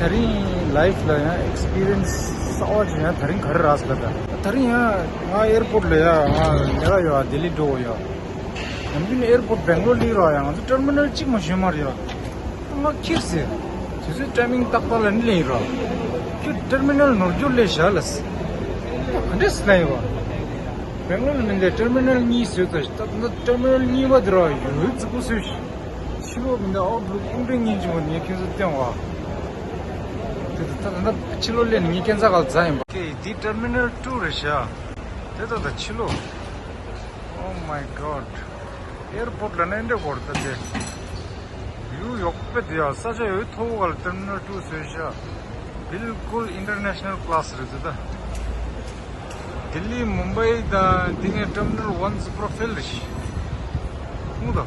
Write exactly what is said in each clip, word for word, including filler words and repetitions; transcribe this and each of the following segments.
དེ་རིང་ལའིཕ་ལ་ཡང་ཨེག་སི་པི་རི་ཡན་སི་གསར་བ་ཅིག་ཡང་དེ་རིང་ག་རེ་རག་ཟེར་ལབ་ད། དེ་རིང་ཡང་ང་ཨེར་པོར་ལ་ཡ་ང་ཉེ་ར་ཡོད་ལྡི་ལི་འགྲོ་ཡོད། ནམ་རྒྱུན་ཨེར་པོར་སྦེང་ལོར་ལ་ཡོད་ར་ཡང་ང་ཚོ་ཊར་མི་ནལ་གཅིག་མ་ཞོན་མ་རེད་ཡ། ང་ཁྱེར་ཟེར། དུས་ཚོད་ཊའི་མིང་ཏག་ཏག་ལ་ནི་ལེན་ཡིན་ར། ཁྱོད་ཊར་མི་ནལ་ནོར་འཁྱོར་ལས་བཞག་ལ་ཟེར། ག་འདྲས་སེ་ལེན་ཡིན་བ། སྦེང་ལོར་ལ་མི་འདས་ཊར་མི་ནལ་གཉིས་བཟོས་ད་ད་ད་ཊར་མི་ནལ་གཉིས་པ་དེ་ར་ཡོད་རྫིག་པོ་བཟོས་ཤག་ཕྱི་ལོགས་མི་འདི་ཨའུ་ཊི་ལུག་ཨིན་ཏྲེ་ངན་ཅིག་བ་ངས་ཁྱོད་ཚོ་སྟོན་བ། དེ་ད་ད་ད་ཕྱི་ལོགས་སླེབས་ནས་ངས་ཁྱེད་ཚ་ག་ལ་འཛའ་ཡིན་པ། ཀེ་འདི་ཊར་མི་ནལ་ཊུ་རེད་ཤག་དེ་ད་ད་ཕྱི་ལོགས། Oh my god. ཨེར་པོར་ལ་ནས་འདྲ་གོར་ད་དེ། ཡུ་ཡོག་པེ་དེ་ཡ་ས་ཆ་ཡོད་མཐོ་བོ་ག་ལ་ཊར་མི་ནལ་ཊུ་བཟོས་ཤག་བིལ་ཀུལ་ཨིན་ཊར་ནེ་ཤ་ནལ་ཀ་ལ་སི་རེད་འདི་ད། ལྡི་ལི་མུམ་བྷའི་དང་འདི་ནས་ཊར་མི་ནལ་ཝན་སུ་པར་ཕེལ་རེད་ཤག་ཧུང་ད།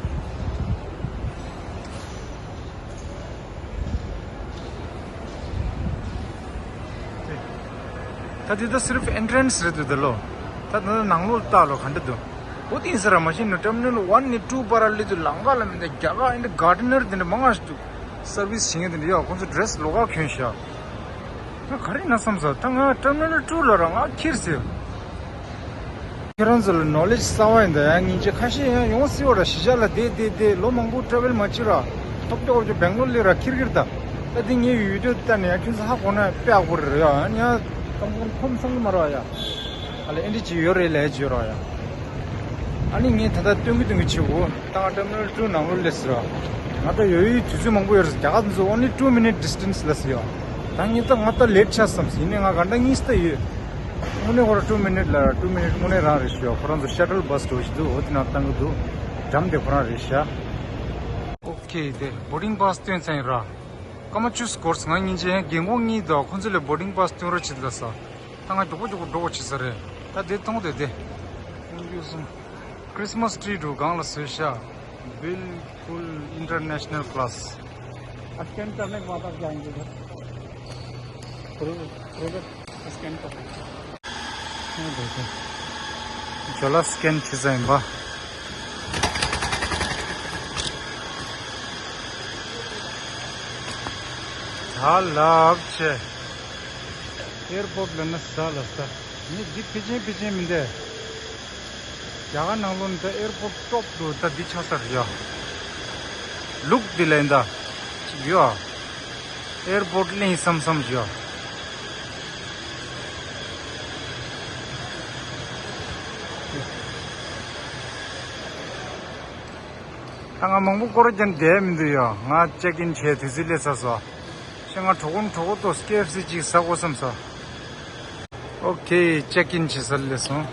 ད་འདི་ད་སིརཕ་ཨེན་ཊ་རན་སི་རེད་འདུག་ད་ལོ། ད་ད་ནང་ལོགས་ལྟ་ལོ་ག་འདྲ་འདུག་འོ་དེ་ཡིན་ས་ར་མ་ཤེས་ནུ་ཊར་མི་ནལ་ཝན་ནས་ཊུ་བར་སླེབས་དུས་ལམ་ཁ་ལ་མི་འདུག་རྒྱ་གར་ཨིན་ཌི་གར་ཌི་ནར་དེ་འདྲ་མང་ང་ཞིག་འདུག་སར་བིས་བྱེད་མཁན་དེ་འདྲ་ཡོད། ཁོང་ཚོ་ཌི་རེ་སི་ལོགས་ཀ་གྱོན་ཤག་ང་ག་རེ་ཡིན་ན་བསམ་ས། ད་ང་ཊར་མི་ནལ་ཊུ་ལ་ར་ང་ཁྱེར་ཟེར། ཁྱེད་རང་ཚོ་ལ་ནོ་ལེ་ཇི་གསར་བ་ཡིན་ད་ཡང་སྙིང་རྗེ། ཁ་ཤས་ཡང་ཡོང་སྲིད་པ་ར་གཞིས་ཆགས་ལ་བསྡད་བསྡད་བསྡད་ལོ་མང་པོ་ཊ་རེ་ཝལ་མ་བྱེད་ར། ཐོབ་ཐོབ་ཅོ་སྦེང་ལོར་སླེབས་ར་ཁྱེར་ཁྱེར་ད། ད་འདི་ངའི་བི་ཌི་ཡོ་ལྟ་ནས་ཡང་ཁྱོད་ཚོ་ཧ་གོ་ན་དཔེ་ཡག་པོ་རེད་ཡ། ཡང་ཡང་ཀམ་ཀམ་ཁོམ་སང་གི་མ་ར་ཡ། ཨ་ལེ་ཨེ་འདྲ་ཅིག་ཡོད་རེད་ལས་བརྗོད་ར་ཡ། ཨ་ནི་ངས་ད་ལྟ་སྟོན་གི་སྟོན་གི་བྱེད་དགོས། ད་ང་ཊར་མི་ནལ་ཊུ་ནང་ལོགས་སླེབས་ཟེར་ར། ང་ད་ཡོད་ཡོད་དུས་ཚོད་མང་པོ་ཡོད་རེད། རྒྱ་གར་ཚོ་only two minute distance ལ་ཟེར་ཡ། ད་ངས་ད་ང་ད་ལེ་ཊི་ཆགས་བསམ་ཟེར། ཡིན་ནའི་ང་ག་འདྲ་གཉིས་སུ་ད་ཡོད། དངོས་གནས་ཁོ་ར་two minute ལ་ར། two minute དངོས་གནས་རང་རེད་ཤག་ཁོ་རང་ཚོ་ཤ་ཊལ་བྷ་སི་འགྲོ་བཞིན་འདུག་འོ་དེ་ནང་བཏང་གི་འདུག་འགྲམ་དེ་ཁོ་རང་རེད་ཤག་ཨོ་ཁེ། དེ་བོར་ཌིང་པཱ་སི་སྟོན་ཚར་ཡིན་ར། སྐར་མ་བཅུ་འགོར་སོང་། ང་སྙིང་རྗེ། རྒན་གོག་གཉིས་དང་ཁོང་ཚོ་ལ་བོར་ཌིང་པཱ་སི་སྟོན་རོགས་བྱེད་ལ་ཟེར། ད་ང་མགྱོགས་པོ་མགྱོགས་པོ་འགྲོ་དགོས་བྱེད་ས་རེད། ད་དེ་མཐོང་དེ་དེ། ཁོང་ཚོ་གསུམ་ཁྲི་སི་མ་སི་ཊི་རི་འདྲ་སྒང་ལ་བཟོས་ཤག་བིལ་ཀུལ་ཨིན་ཊར་ནེ་ཤ་ནལ་ཀ་ལ་སི། स्कैन करने के बाद आप जाएंगे उधर। प्रोजेक्ट स्कैन करने। ཇོ་ལ་སི་ཀེན་བྱེད་ས་ཡིན་པ། ད་ལབ་ཆེ། ཨེར་པོར་ལ་ན་ས་ལ་ས། ངས་འདི་ཕལ་ཆེར་ཕལ་ཆེར་མི་འདས། རྒྱ་གར་ནང་ལོགས་ནས་ད་ཨེར་པོར་ཊོབ་ཏུ་ད་འདི་ཆགས་ས་རེད་ཡ། ལུག་འདི་ལ་ཡིན་ད། ཅིག་ཡོད་ཨ། ཨེར་པོར་གླིང་བསམ་བསམ་ཞིག་ཡོད། ད་ང་མང་པོ་སྐོར་རྒྱབ་བསྡད་མི་འདུག་ཡ། ང་ཅེག་ཨིན་བྱས་དུས་ཚོད་སླེབས་ཚར་སོང་། ཤེས་ང་གྲོགས་པོ་གྲོགས་པོ་ཏོ་ཀེ་ཨེཕ་སི་ཅིག་ཟ་དགོས་བསམ་སོང་། ཨོ་ཁེ། ཅེག་ཨིན་བྱེད་སར་སླེབས་སོང་།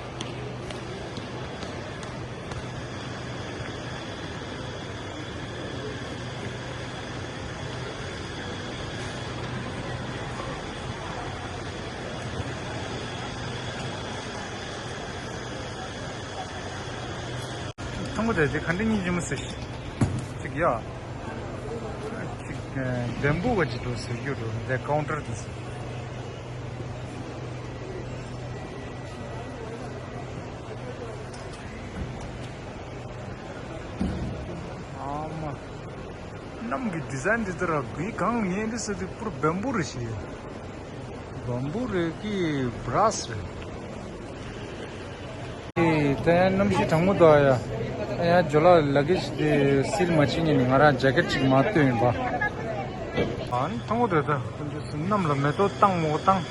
མཐོང་གི་འདུག་དེ་ག་འདྲ་སྙིང་རྗེ་མོ་ཟེར་ཞིག་ཅིག་ཡ། ཅིག་བེམ་བུ་བ་ཅིག་འདུག་ཟེར་རྒྱུ་འདུག་འདི་ཀའུན་ཊར་དེ་ཟེར། ཨ་མ། གནམ་གྱི་ཌི་ཛའིན་འདི་ལྟར་གུས་གང་ངས་འདི་ཟེར་དུས་པུར་བེམ་བུ་རེད་ཤི། བེམ་བུ་རེད་ཀི་བྷ་ར་སི་རེད། ཨེ་ད་ཡང་གནམ་གཤིས་གྲང་མོ་འདུག་ཨ་ཡ། ཨ་ཡ་ཇོ་ལགས་ལ་གེ་ཇི་དེ་སིལ་མ་བྱེད་ཉིན་ང་རང་ཇེ་ཀེཊ་ཅིག་མར་བཏོན་ཡིན་པ། ཨ་ནི་མཐོང་གོ་དེ་ད་ཁོང་ཚོས་གནམ་ལ་མེ་ཏོག་བཏང་མོ་བཏང་།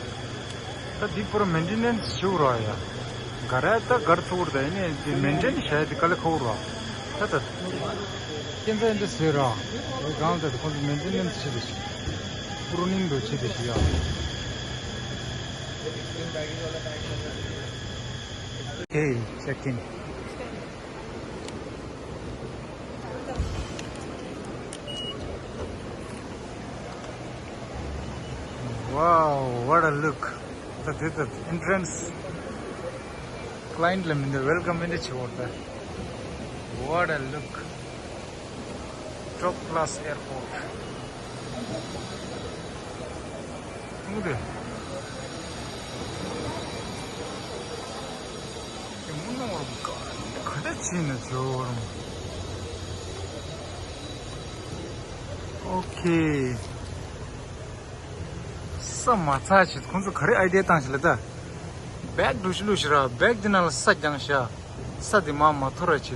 ད་འདི་པུར་མེན་ཊེ་ནན་སི་བྱེད་དགོས་ར་ཡ། ག་ར་ད་གར་ཐུག་ར་ད་ཡིན་ནའི་འདི་མེན་ཊེན་བྱ་ཡ་འདི་དཀའ་ལས་ཁག་པོ་ར། ད་ད་ཁྱེད་ཚ་འདི་ཟེར་ར། འོ་གང་ད་ཁོང་ཚོ་མེན་ཊེ་ནན་སི་བྱེད་དེ་ཞིག་པུ་རུ་ནིང་དུ་བྱེད་དེ་ཞིག་ཡ། ཧེ་ཅེག་ཨིན། Wow, what a look. ད་དེ་ད་ཨེན་ཊི་རན་སི། ཀ་ལ་ཡེན་ཊི་ལ་མི་འདུག་ཝེལ་ཀམ་མི་འདུག་ཆེ་བོར་ད། What a look. Top class airport. མཐོང་གི་འདུག་དེ་མུ་ནང་བར་ག་ག་འདྲ་བྱས་ནས་འབྱོར་བར། ཨོ་ཁེ། མ་ཚར་ཞིག་ཁོང་ཚོ་ག་རེ་ཨའི་ཌི་ཡ་བཏང་ཞིག་ལ་ད། བེག་འདྲ་ཞིག་བླུགས་ཤིག་ར། བེག་འདི་ནང་ལ་ས་རྒྱང་ཤག། ས་འདི་མར་མ་འཐོར་ར་བྱེད་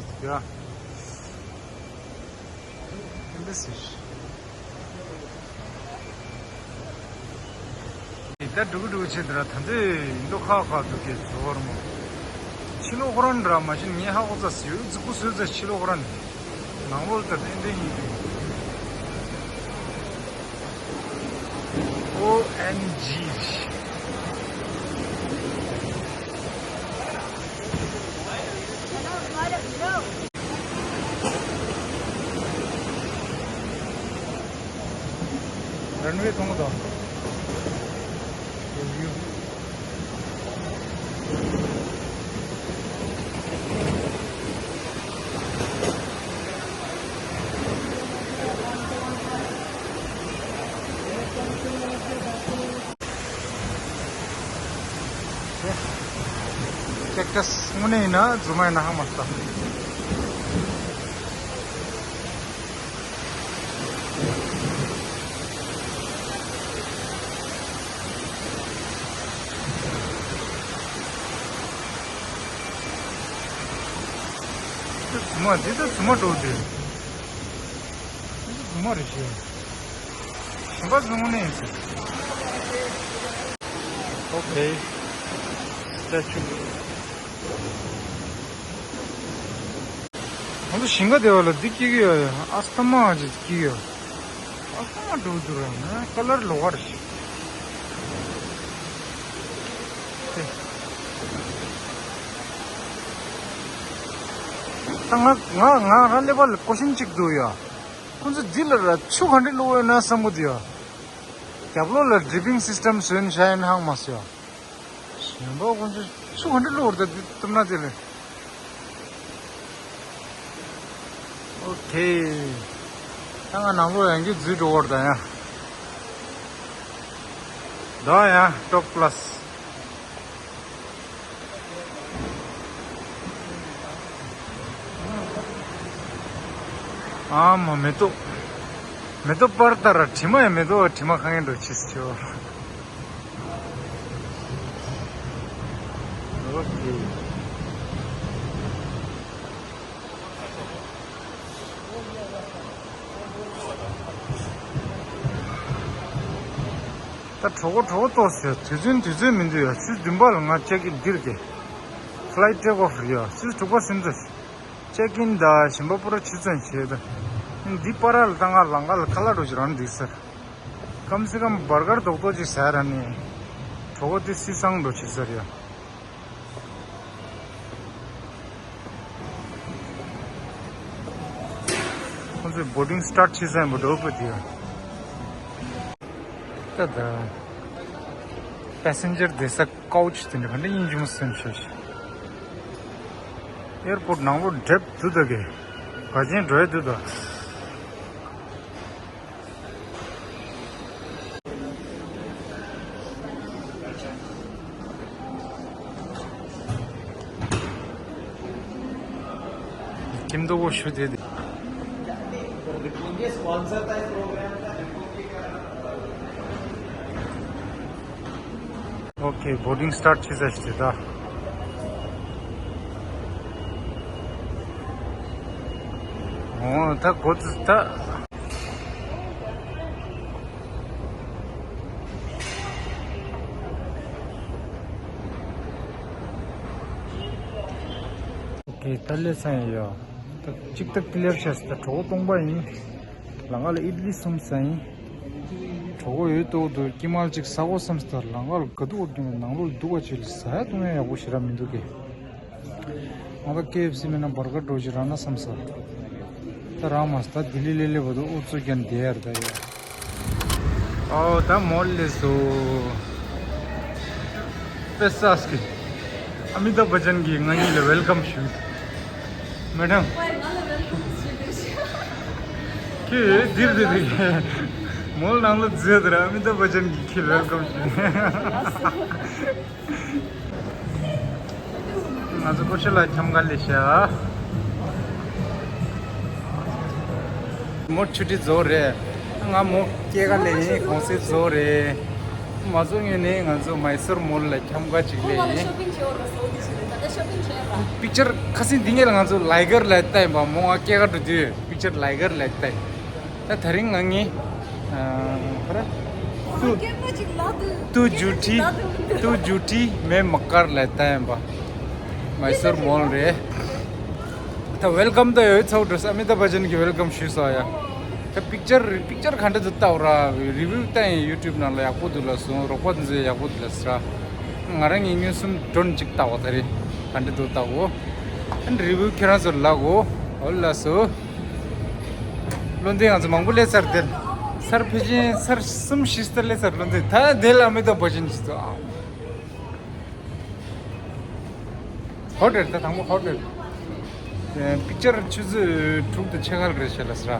ཡ། འདི་སི། ད་འགྲུག་འགྲུག་བྱེད་དུ་ར། ད་འདི་མདོ་ཁ་ཁ་འདུག་གི་ཟོར་མོ། ཕྱི་ལོགས་ཁོ་རང་འདྲ་མ་ཤེས། ངས་ཧ་གོ་ཚ་ཟིའུ་ཙི་ཀུ་སོད་ཚ། ཕྱི་ལོགས་ཁོ་རང་ནང་ལོགས་ད་ཏན་ཏན་ཡིན་འདུག། ཨོ་ཨེན་ཇི། རན་ཝེ་གཏོང་གི་འདུག། ཀེག་ཊས་དངོས་གནས་ཡིན་ན་རྫུན་མ་ཡིན་ན་ཧ་མ་སོང་། རྫུན་མ་འདི་ད་རྫུན་མ་འགྲོ་འདི། འདི་རྫུན་མ་རེད་ཤག། གཞན་པ་བཟོ་ངོ་ནས་ཡིན་ཟེར། ཨོ་ཁེ། སི་ཊེ་ཅུ། ང་ཚོ་ཞིང་ཁ་དེ་བ་ལ་འདི་སྐྱེ་གི་ཡོད། ཨ་སྟ་མ་ཅིག་སྐྱེ་གི་ཡོད། ཨ་སྟ་མ་འགྲོ་འདུག་ར། ང་ཀ་ལར་ལོགས་ཀ་རེད་ཤག། ད་ང་ང་ང་རང་ཀླད་པ་ལ་ཀོ་ཤན་གཅིག་འདུག་ཡ། ཁོང་ཚོ་འདི་ལ་ར་ཆུ་ག་འདྲ་བླུགས་ཡོད་ན་བསམ་གི་འདུག་ཡ། རྒྱབ་ལོགས་ལ་ཌི་རི་པིང་སིས་ཊམ་བཟོས་ནས་བཞག་ཡིན་ཧང་མ་སོང་ཡ། གཞན་པ་ཁོང་ཚོ་ཆུ་ག་འདྲ་བླུགས་ཡོད་རེད་ད། འདི་བཏུབ་ན་དེ་ལས། ཨོ་ཁེ། ད་ང་ནང་ལོགས་ཡང་བསྐྱར་འཛུལ་འགྲོ་བར་ད་ཡ། ད་ཡ་ཊོབ་ཀླ་སི། ཨ་མ་མེ་ཏོག། མེ་ཏོག་པར་ལྟར་དྲི་མ་ཡང་མེ་ཏོག་དྲི་མ་གང་ཡིན་འགྲོ་ཆིས་ཆོ། ཨོ་ཁེ། ད་གྲོགས་པོ་གྲོགས་པོ་ཏོག་ཙམ། དུས་ཚོད་དུས་ཚོད་མི་འདུག་ཡ། ཆུ་ཚོད་བདུན་པ་ལ་ང་ཅེག་ཨིན་འདིར་གི། ཕླའི་ཊི་ཊེག་ཨོཕ་རེད་ཡ། ཆུ་ཚོད་དྲུག་པ་ཟིན་ཚར། ཅེག་ཨིན་དང་ཞིམ་པ་པུ་ར་ཆུ་ཚོད་བྱས་ད། འདི་པར་ལ་ད་ང་ལམ་ཁ་ལ་ཁ་ལག་འགྲོ་ཅིག་རང་འདུག་ཟེར། ཀམ་སེ་ཀམ་བར་གར་རྡོག་རྡོག་ཅིག་ཟ་ར་ནི། གྲོགས་པོ་དེ་སི་སང་འགྲོ་ཅིག་ཟེར་ཡ། ཁོང་ཚོས་བོར་ཌིང་སི་ཊར་ཊི་བྱེད་ས་ཡིན་པ་འགྲོ་བ་དེ། ད་ད། པེ་སེན་ཇར་བསྡད་ས་ཀའུ་ཆི་དེ་འདྲ་ག་འདྲ་ཡིན་གྱི་མ་སེམས་ཤོད་ཤིག། ཨེར་པོར་ཊི་ནང་ལོགས་འགྲིམ་འདུག་ད་གི། ག་ཅན་འགྲོ་ཡ་འདུག་ད། ཁྱིམ་དུ་བོ་ཞུ་དེ་དེ། ཨོ་ཁེ། བོར་ཌིང་སི་ཊར་ཊི་བྱེད་ས་ཞིག་དེ་ད། ཨོ་ད་གོ་ཙི་ད། ཨོ་ཁེ། ད་ལས་ཚང་ཡོད། ད་གཅིག་ད་ཀི་ལི་ཡར་བྱས་ད། གྲོགས་པོ་སྟོང་པ་ཡིན། ལམ་ཁ་ལ་ཨིཌ་ལི་གསུམ་ཟ་ཡིན། གྲོགས་པོ་ཡོད་ཏོག་ཏོ་ཀྱི་མལ་གཅིག་ཟ་དགོས་བསམ་སྟེ། ལམ་ཁ་ལ་ག་དུས་འགྲོ་ནང་ལོགས་འདུག་པ་ཅིག་ལ་ཟ་ཡ་བཏུང་ཡ་ཡག་པོ་ཞེ་དྲག་མི་འདུག་གི། ང་ད་ཀེ་ཨེཕ་སི་མིན་ན་བར་གར་འགྲོ་ཅིག་རག་ན་བསམ་ས། ད་རག་མ་སོང་། ད་ལྡི་ལི་ལེ་ལེ་བར་དུ་ཨུ་ཚུགས་རྒྱག་བསྡད་ཡ་རེད་ད་ཡ། ཨོ་ད་མོལ་ལེ་སོ། པེ་སཱ་སི་ཀི། ཨ་མི་ཏཱབ་བྷ་ཅན་གྱིས་ང་གཉིས་ལ་ཝེལ་ཀམ་ཞུ། མེ་ཌམ། ཁྱེད་འདིར་འདི་རེད། མོལ་ནང་ལ་འཛུལ་དུས་ཨ་མི་ཏཱབ་བྷ་ཅན་གྱིས་ཁྱེད་ཝེལ་ཀམ་ཞུ། ང་ཚོ་སྐུ་ཞབས་ལགས་འཁྱམ་ག་ལས་ཤག། མོ་ཆུ་ཊི་རྫོགས་རེད། ང་མོ་སྐྱེས་ག་ལས་ཡིན། གུང་སེང་རྫོགས་རེད། མ་བཟོ་ངས་ནས་ང་ཚོ་མའི་སོར་མོལ་ལ་འཁྱམ་ག་ཅིག་ལས་ཡིན། ཤོ་པིང་བྱེད་འོ་ར་སོ་དེ་བྱེད་རེད། ད་ལྟ་ཤོ་པིང་བྱེད་ར། པིག་ཅར་ཁ་སང་འདི་ངས་ལ་ང་ཚོ་ལའི་གར་ལ་ལྟ་ཡིན་པ་མོ་ང་སྐྱེ་ག་འགྲོ་དུས་པིག་ཅར་ལའི་གར་ལ་ལྟ་ཡིན། ད་ད་རིང་ང་ངས་ཁ་ར་ཏུ་ཏུ་ཇུ་ཊི་ཏུ་ཇུ་ཊི་མེ་མ་ཀར་ལ་ལྟ་ཡིན་པ་མའི་སོར་མོལ་རེད། ད་ཝེལ་ཀམ་ད་ཡོད་ཚོགས་འགྲོ་ས་ཨ་མི་ཏཱབ་བྷ་ཅན་གྱི་ཝེལ་ཀམ་ཞུས་སོ་ཡ། ད་པིག་ཅར་པིག་ཅར་ག་འདྲ་འདུག་ལྟ་འོ་ར། རི་བིའུ་བལྟ་ཡིན་ཡུ་ཊུབ་ནང་ལ་ཡག་པོ་འདུག་ལ་སོང་། རོགས་པ་འདི་ཚོ་ཡག་པོ་འདུག་ལ་ཟེར། ང་རང་ངས་མངོན་སུམ་ཌོན་གཅིག་ལྟ་འོ་ད་རེད། ག་འདྲ་འདུག་ལྟ་འོ། ཨན་རི་བིའུ་ཁྱེད་རང་ཚོ་ལ་གོ་འོ་ལ་སོ། བློ་འདི་ང་ཚོ་མང་པོ་སླེབས་ཚར་དེ། སར་ཕེ་ཅིན་སར་གསུམ་བཞི་སྟེ་སླེབས་ཚར་བློ་འདི་ད་དེ་ལ་ཨ་མི་ཏཱབ་བྷ་ཅན་ཞིག་ཚོ་ཨ། ཧོ་ཊེལ་ད་དང་པོ་ཧོ་ཊེལ། པིག་ཅར་ཆུ་ཚོད་དྲུག་དང་ཕྱེད་ཀ་ལ་རེད་བྱས་ལ་ཟེར།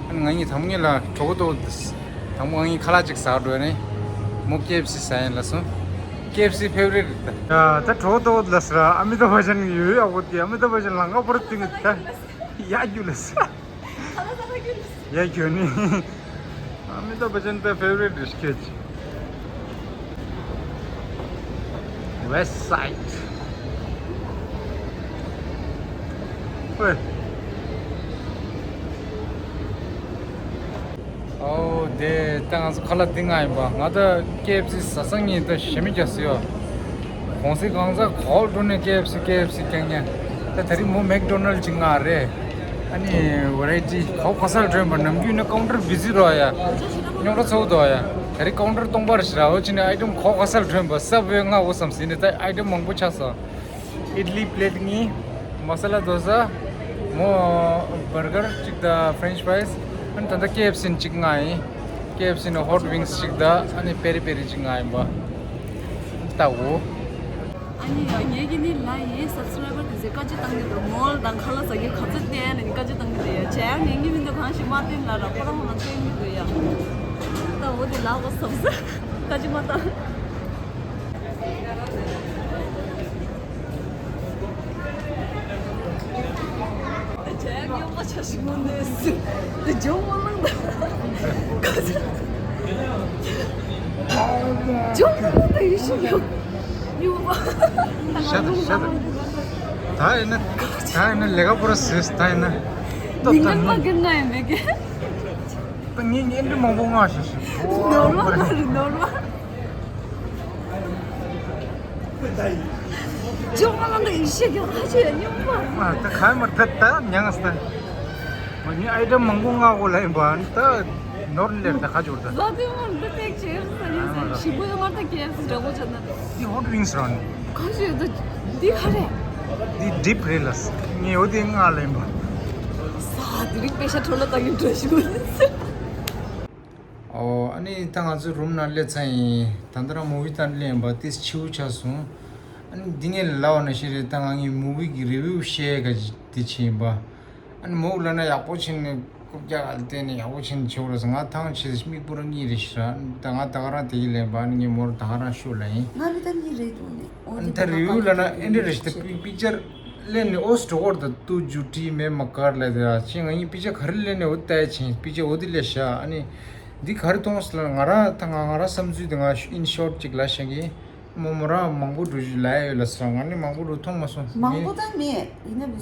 ཨ་ནི་ང་གཉིས་དང་པོ་ངེད་ལ་གྲོགས་པོ་ཏོ་དང་པོ་ང་གཉིས་ཁ་ལག་ཅིག་ཟ་འགྲོ་ནས་མོ་ཀེ་ཨེཕ་སི་ཟ་ཡིན་ལ་སོང་། ཀེ་ཨེཕ་སི་ཕེ་ཝ་རིཊ་རེད་ད། ད་གྲོགས་པོ་ཏོ་ལ་ཟེར། ཨ་མི་ཏཱབ་བྷ་ཅན་ཡོད་ཡག་པོ་དེ་ཨ་མི་ཏཱབ་བྷ་ཅན་ལ་ང་པོ་ར་ཏིང་ད་ཡ་རྒྱུ་ལ་ཟེར། ཡ་ཁྱོད་ནི། ཨ་མི་ཏཱབ་བྷ་ཅན་ད་ཕེ་ཝ་རིཊ་རེད་ཁྱེད། West Side. ཧོས། ཨོ་དེ་ད་ང་ཚོ་ཁ་ལག་འདི་ང་ཡིན་པ། ང་ད་ཀེ་ཨེཕ་སི་ཟ་ས་ངས་ད་ཞེ་མི་རྒྱག་སྲིད་ཡོད། གོང་སེ་གང་ཟག་གོལ་འགྲོ་ནས་ཀེ་ཨེཕ་སི་ཀེ་ཨེཕ་སི་རྐྱང་རྐྱང་། ད་ད་རིང་མོ་མེག་ཌོ་ནལ་ཅིག་མངགས་རེད། ཨ་ནི་ཝེ་རའི་ཊི་གོ་ག་ས་ལ་ཐོན་པ། ནམ་རྒྱུན་ནི་ཀའུན་ཊར་བི་ཟི་རོ་ཡ། རྙོག་དྲ་ཚ་བོ་འདུག་ཡ། ད་རིང་ཀའུན་ཊར་སྟོང་པ་རེད་ཤག་ར། འོ་ཅི་ནས་ཨའི་ཊེམ་གོ་ག་ས་ལ་ཐོན་པ་སབ་ཝེ་མངགས་འོ་བསམ་ཟིན་ནས་ད་ཨའི་ཊེམ་མང་པོ་ཆགས་སོང་། ཨིཌ་ལི་པི་ལེ་ཊི་གཉིས། མ་ས་ལ་དོ་ས། མོ་བར་གར་གཅིག་དང་ཕ་རེན་ཆི་ཕ་རའི་སི། ཨ་ནི་ད་ལྟ་ཀེ་ཨེཕ་སི་གཅིག་མངགས་ཡིན། ཀེ་ཨེཕ་སི་ནས་ཧོཊ་ཝིང་སི་གཅིག་དང་ཨ་ནི་པེ་རི་པེ་རི་གཅིག་མངགས་ཡིན་པ། ལྟ་འོ། ཨ་ནི་ཡ་ངེད་ཀྱི་ནི་ལ་ཡའི་སབ་སི་ཀ་རའི་བར་དེ་ཚོས་བཀའ་བཀྱོན་བཏང་གི་འདུག་མོལ་དང་ཁ་ལག་ཟ་རྒྱུ་ག་ཚོད་བསྟན་ནས་བཀའ་བཀྱོན་བཏང་གི་འདུག་ཡ། བྱས་ཡང་ངེད་ཀྱི་མི་འདུག་གང་ཞིག་མ་བསྟན་ལ་ར་ཁོ་རང་ང་བསྟན་གི་འདུག་ཡ། ད་འོ་དེ་ལགས་པ་བསམ་ས་བཀའ་བཀྱོན་མ་བཏང་། ཤ་ད་ཤ་ད། ད་ཡིན་ན་ད་ཡིན་ན་ལས་ཀ་པོ་ར་ཟེར། ད་ཡིན་ན་ཏོ་ད་ནི་ད་ངས་ངན་འདྲི་མང་པོ་མངགས་ཤག་ཤག་ནོར་བ་མ་རེད་ནོར་བ། ཅོག་ང་ལ་འདི་ཡི་ཤེས་ཀྱང་ཁ་ཆེ་ཉུང་མ། ཨ་ད་ག་མར་ད་ད་མྱངས་ས། ངས་ཨའི་ཊེམ་མང་པོ་མངགས་གོ་ལ་ཡིན་པ་ད་ནོར་ལེར་ད་ཁ་ཅོར་ད། ལ་དེ་མོ་འདི་ཏེག་ཆེ་ས་ཡིན་ས་ཞིམ་པོ་ཡོད་མ་ད་ཀེ་ཨེཕ་སི་འདྲ་པོ་བྱས་ན། འདི་ཧོཊ་ཝིང་སི་རང་ནི། ཁ་ཆེ་ད་འདི་ག་རེད། འདི་ཌིབ་རེད་ལ། ངས་འོ་དེ་མངགས་ལ་ཡིན་པ། ས་དེ་རིང་པེ་ཤ་འཕྲོ་ལ་ད་གིན་འགྲོ་ཞིག་མ་ནི་ས། ཨོ། ཨ་ནི་ད་ང་ཚོ་རུམ་ནང་སླེབས་ཚར་ཡིན། ད་ལྟ་རང་མུ་ཝི་ལྟ་སླེབས་ཡིན་པ་ཏིས་ཕྱི་པོ་ཆགས་སོང་། ཨ་ནི་འདི་ངས་ལབ་པ་ནང་བཞིན་རེད། ད་ང་ངའི་མུ་ཝི་གི་རི་བིའུ་བཤད་ག་འདི་བྱས་ཡིན་པ། ཨ་ནི་མོ་ལབ་ན་ཡག་པོ་བྱས་ནས་རྐུབ་བཀྱག་ག་ལ་བལྟས་ནས་ཡག་པོ་བྱས་ནས་བྱེད་དགོས་རེད་ཟེར། ང་ཐང་ཆད་མིག་སྤུ་ར་གཉིས་རེད་ཤག་ར། ད་ང་ད་ག་རང་དེ་གི་ལན་པ། ཨ་ནི་ངས་མོར་ད་ག་རང་ཤོད་ལབ་ཡིན། ང་རི་ད་གཉིས་རེད་འདུག་ནས། ཨ་ནི་ད་རི་བིའུ་ལབ་ན་ཨེ་འདྲ་རེད་ཤག་ད་པིག་པིག་ཅར་ལེན་ནས་ཨོ་སི་འགྲོ་གོ་ར། ད་ཏུ་ཇུ་ཊི་མེ་མ་ཀར་ལབ་དེ་ར། ཅི་ང་གཉིས་པིག་ཅར་ག་རེ་ལེན་ནས་འོ་ལྟ་ཡ་ཕྱིན། པིག་ཅར་འོ་དེ་ལས་ཤག་ཨ་ནི་འདི་ག་རེ་མཐོང་སོང་ལབ་ན། ང་རང་ད་ང་ང་རང་བསམ་ཚུལ་དེ་ང་ཨིན་ཤོཊ་ཅིག་ལབ་བཞག་གི། མོ་མོ་རང་མང་པོ་འགྲོ་རྒྱུ་ལབ་ཡ་ཡོད་ལ་ཟེར། ང་ནི་མང་པོ་འགྲོ་མཐོང་མ་སོང་། མང་པོ་ད་མེད། ཡིན་ན་མི་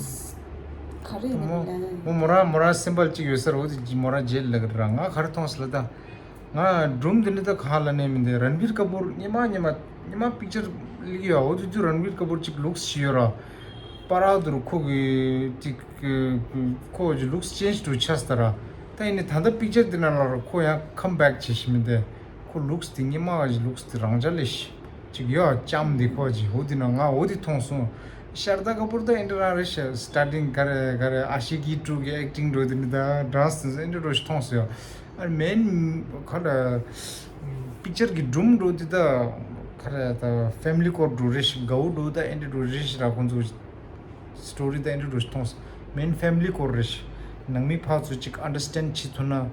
ག་རེ་ཡིན་ན་མོ་མི་ལབ་ཡ་མོ་མོ་རང་མོ་རང་སིམ་པལ་ཅིག་ཡོད་ས་ར། འོ་དེ་མོ་རང་བརྗེད་ལབ་གི་ར། ང་ག་རེ་མཐོང་སོང་ལབ་ད། ང་སྒྲུང་འདི་ནི་ད་གང་ལ་ནས་མི་འདི་རན་བིར་ཀ་པུར་ཉི་མ་ཉི་མ་ཉི་མ་པིག་ཅར་ལིག་ཡོད། འོ་དུ་དུ་རན་བིར་ཀ་པུར་ཅིག་ལུགས་ཤིག་ཡོད་ར། པ་ར་དུར་ཁོ་གི་ཅིག་ཁོ་ཅིག་ལུགས་ཅེན་ཇི་འགྲོ་ཆགས་ད་ར། ད་ཡིན་ནི་ད་ལྟ་པིག་ཅར་འདི་ནང་ལ་ར་ཁོ་ཡང་ཁམ་བེག་བྱེད་ཤི་མི་འདི། ཁོ་ལུགས་འདི་ཉི་མ་ག་ཅིག་ལུགས་འདི་རང་ཅག་ལས་ཤི་ཅིག་ཡོད། ལྕམ་འདི་ཁོ་ཅིག་འོ་དེ་ན་ང་འོ་དེ་མཐོང་སོང་། ཤར་ད་ཀ་པུར་ད་ཨེ་འདྲ་རང་རེད་ཤག་སི་ཊར་ཊིང་ག་རེ་ག་རེ་ཨ་ཤི་ཀི་ཊུ་གི་ཨེག་ཊིང་འགྲོ་དེ་ནི་ད་ཌན་སི་དེ་ཚོ་ཨེ་འདྲ་འགྲོ་ཞིག་མཐོང་སོང་ཡོད། ཨ་མེན་ཁ་ལ་པིག་ཅར་གི་སྒྲུང་འགྲོ་དེ་ད་ཁ་ལ་ད་ཕེ་མི་ལི་སྐོར་འགྲོ་རེད་ཤག་དགའ་བོ་འགྲོ་ད་ཨེ་འདྲ་འགྲོ་རེད་ཤག་ར། ཁོང་ཚོ་སི་ཊོ་རི་ད་ཨེ་འདྲ་འགྲོ་ཞིག་མཐོང་སོང་། མེན་ཕེ་མི་ལི་སྐོར་རེད་ཤག་ནང་མི་ཕར་ཚུར་ཅིག་ཨན་ཌར་སི་ཊེན་ཌི་བྱེད་ཐུབ་ན།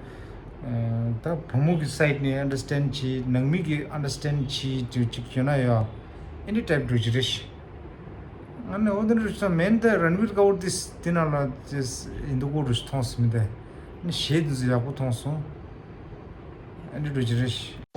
ད་བུ་མོ་གི་སའིཌ་ནས་ཨན་ཌར་སི་ཊེན་ཌི་བྱེད། ནང་མི་གི་ཨན་ཌར་སི་ཊེན་ཌི་བྱེད་དུ་ཅིག་ཡོད་ན་ཡོད། ཨེ་འདྲ་ཊའིབ་འགྲོ་གི་རེད་ཤག་ང་ནི་འོ་དེ་འདྲ་རེད་ཤག་མེན་ད་རན་བིར་ཀ་པུར་དེ་དེ་ནང་ལ་དེ་ཡིན་འདུག་གོ་རུ་མཐོང་སོང་མི་འདུག་ནི་གཞས་དེ་ཚོ་ཡག་པོ་མཐོང་སོང་། ཨེ་འདྲ་འགྲོ་གི་རེད་ཤག